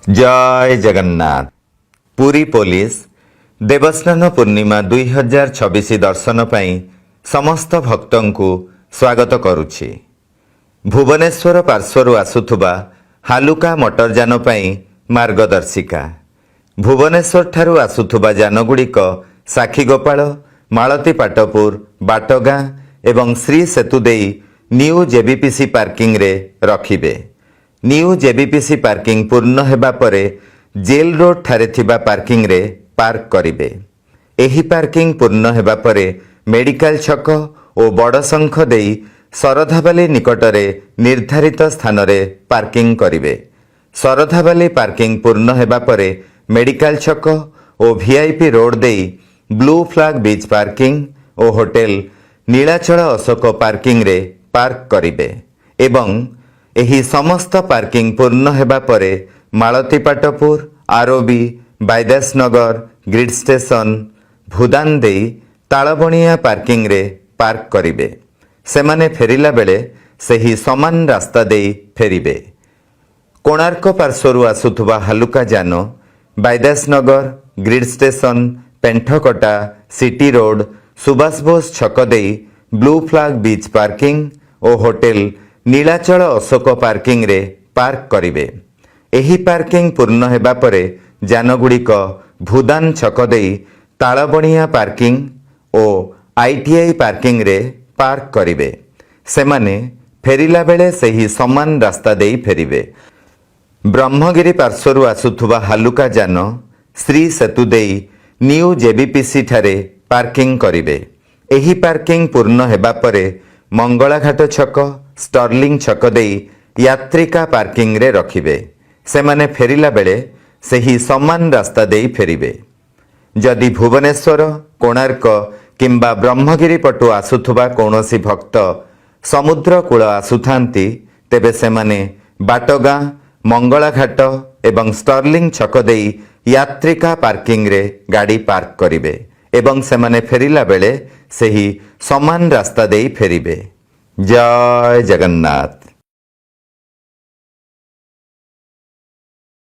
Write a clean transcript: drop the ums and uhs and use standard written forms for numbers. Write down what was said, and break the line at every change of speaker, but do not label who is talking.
ଜୟ Jagannath. Puri police Debasnana Purnima 2026 ଦର୍ଶନ ପାଇଁ ସମସ୍ତ ଭକ୍ତଙ୍କୁ ସ୍ୱାଗତ କରୁଛି। ଭୁବନେଶ୍ୱର ପାର୍ଶ୍ୱରୁ ଆସୁଥିବା ହାଲୁକା ମଟରଯାନ ପାଇଁ ମାର୍ଗଦର୍ଶିକା। ଭୁବନେଶ୍ୱରଠାରୁ ଆସୁଥିବା ଯାନଗୁଡ଼ିକ ସାକ୍ଷୀଗୋପାଳ, ମାଳତୀପାଟପୁର, ବାଟଗାଁ ଏବଂ ଶ୍ରୀ ସେତୁ ଦେଇ ନ୍ୟୁ ଜେବିପିସି ପାର୍କିଂରେ ରଖିବେ। ନ୍ୟୁ ଜେବିପିସି ପାର୍କିଂ ପୂର୍ଣ୍ଣ ହେବା ପରେ ଜେଲ୍ ରୋଡ୍ ଠାରେ ଥିବା ପାର୍କିଂରେ ପାର୍କ କରିବେ। ଏହି ପାର୍କିଂ ପୂର୍ଣ୍ଣ ହେବା ପରେ ମେଡିକାଲ ଛକ ଓ ବଡ଼ଶଙ୍ଖ ଦେଇ ଶରଧାବାଲି ନିକଟରେ ନିର୍ଦ୍ଧାରିତ ସ୍ଥାନରେ ପାର୍କିଂ କରିବେ। ଶରଧାବାଲି ପାର୍କିଂ ପୂର୍ଣ୍ଣ ହେବା ପରେ ମେଡିକାଲ ଛକ ଓ ଭିଆଇପି ରୋଡ୍ ଦେଇ ବ୍ଲୁ ଫ୍ଲାଗ ବିଚ୍ ପାର୍କିଂ ଓ ହୋଟେଲ ନୀଳାଚଳ ଅଶୋକ ପାର୍କିଂରେ ପାର୍କ କରିବେ ଏବଂ ଏହି ସମସ୍ତ ପାର୍କିଂ ପୂର୍ଣ୍ଣ ହେବା ପରେ ମାଳତୀପାଟପୁର, ଆରଓବି, ବାଇଦାସନଗର, ଗ୍ରିଡ୍ ଷ୍ଟେସନ, ଭୁଦାନ ଦେଇ ତାଳବଣିଆ ପାର୍କିଂରେ ପାର୍କ କରିବେ। ସେମାନେ ଫେରିଲା ବେଳେ ସେହି ସମାନ ରାସ୍ତା ଦେଇ ଫେରିବେ। କୋଣାର୍କ ପାର୍ଶ୍ୱରୁ ଆସୁଥିବା ହାଲୁକା ଯାନ Baidasnagar, grid station, Penthakata, city road, Subhash Bose ଛକ ଦେଇ ବ୍ଲୁ ଫ୍ଲାଗ ବିଚ୍ ପାର୍କିଂ ଓ ହୋଟେଲ ନୀଳାଚଳ ଅଶୋକ ପାର୍କିଂରେ ପାର୍କ କରିବେ। ଏହି ପାର୍କିଂ ପୂର୍ଣ୍ଣ ହେବା ପରେ ଯାନଗୁଡ଼ିକ ଭୁଦାନ ଛକ ଦେଇ ତାଳବଣିଆ ପାର୍କିଂ ଓ ଆଇଟିଆଇ ପାର୍କିଂରେ ପାର୍କ କରିବେ। ସେମାନେ ଫେରିଲା ବେଳେ ସେହି ସମାନ ରାସ୍ତା ଦେଇ ଫେରିବେ। ବ୍ରହ୍ମଗିରି ପାର୍ଶ୍ୱରୁ ଆସୁଥିବା ହାଲୁକା ଯାନ ଶ୍ରୀ ସେତୁ ଦେଇ ନ୍ୟୁ ଜେବିପିସି ଠାରେ ପାର୍କିଂ କରିବେ। ଏହି ପାର୍କିଂ ପୂର୍ଣ୍ଣ ହେବା ପରେ ମଙ୍ଗଳାଘାଟ ଛକ, ଷ୍ଟର୍ଲିଂ ଛକ ଦେଇ ୟାତ୍ରିକା ପାର୍କିଂରେ ରଖିବେ। ସେମାନେ ଫେରିଲା ବେଳେ ସେହି ସମାନ ରାସ୍ତା ଦେଇ ଫେରିବେ। ଯଦି ଭୁବନେଶ୍ୱର, କୋଣାର୍କ କିମ୍ବା ବ୍ରହ୍ମଗିରି ପଟୁ ଆସୁଥିବା କୌଣସି ଭକ୍ତ ସମୁଦ୍ର କୂଳ ଆସୁଥାନ୍ତି, ତେବେ ସେମାନେ ବାଟଗାଁ, ମଙ୍ଗଳାଘାଟ ଏବଂ ଷ୍ଟର୍ଲିଂ ଛକ ଦେଇ ୟାତ୍ରିକା ପାର୍କିଂରେ ଗାଡ଼ି ପାର୍କ କରିବେ ଏବଂ ସେମାନେ ଫେରିଲା ବେଳେ ସେହି ସମାନ ରାସ୍ତା ଦେଇ ଫେରିବେ। ଜୟ ଜଗନ୍ନାଥ।